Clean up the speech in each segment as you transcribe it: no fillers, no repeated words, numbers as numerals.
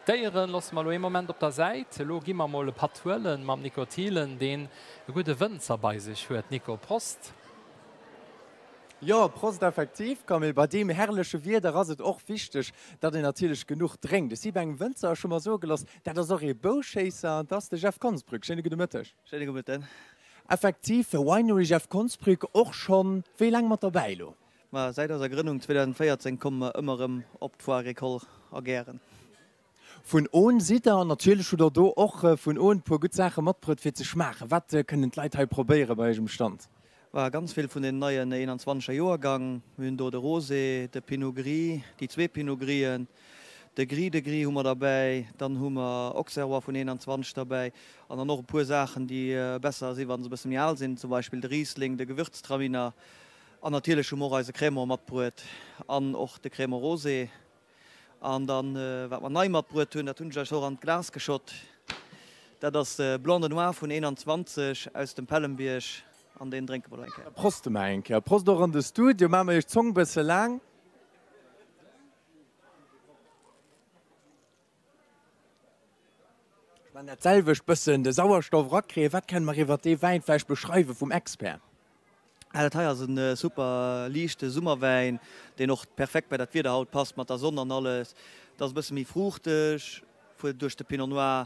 D'Déieren loosse mer elo ee Moment op der Säit. Elo gi mer mol e Patt huelen mam Nico Thielen, deen e gudde Wënzer bei sech huet. Nico, Prost! Jo, Prost effektiv, Camille. Bei deem herrleche Wieder ass et och wichteg, datt een natierlech genuch drénkt. Ech si bei engem Wënzer, ech hu mer soe gelooss, dat ass och ee Bouschéisser, an 't ass de Jeff Konsbrück. Schéine gudde Mëtteg. Schéine gudde Mëtten. Effektiv, Winery Jeff Konsbrück, och schonn wéi laang mat derbäi elo? Ma säit eiser Grënnung 2014 komme mer ëmmer erëm op d'Foire Agricole a gären. Vun Ohn sidd der an natierlech hutt der do och vun Ohn e puer gutt Saache matbruet fir ze schmaachen. Wat kënnen d'Leit hei probéiere bei iech um Stand? Ma ganz vill vun den neien 21 er Joergang. Mir hunn do de Rosé, de Pinot Gris, déi zwee Pinot Grisen, de Gris de Gris hu mer derbäi, dann hu mer Auxerrois vun 21 derbäi an dann och e puer Saachen déi besser si wa se e bësse méi al sinn, zum Beispill de Riesling, de Gewürztraminer An natierlech hu mer och eise Crémant matbruet an och de Crémant Rosé. An dann, wat mer nei matbruet hunn, dat hunn ech eis och an d'Glas geschott, dat ass de Blanc de Noir vun 21 aus dem Pellenbierg an deen drénke mer elo eng Kéier. Proste mer eng Kéier. Prost och an de Studio. Maache mer iech d'Zong bësse laang. Ech man dat selwecht, bëssen de Sauerstoff erakréien. Wat kenne mer iwwert dee Wäin vläicht beschreiwe vum Expert? Ah, dat hei ass en super liichte Summerwäin, deen och perfekt bei dat Wieder haut passt, mat der Sonn an alles. Et ass e bësse méi fruuchteg duerch de Pinot Noir.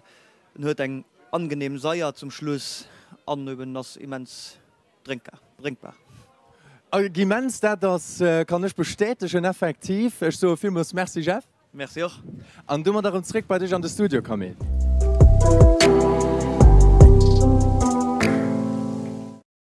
En huet eng angenehm Saier zum Schluss an eben ass immens drénkbar. Immens, dat ass, kann ech bestätegen, effektiv. Ech soe villmools Merci Jeff. Merci och. An domat erëm zréck bei dech an de Studio, Camille.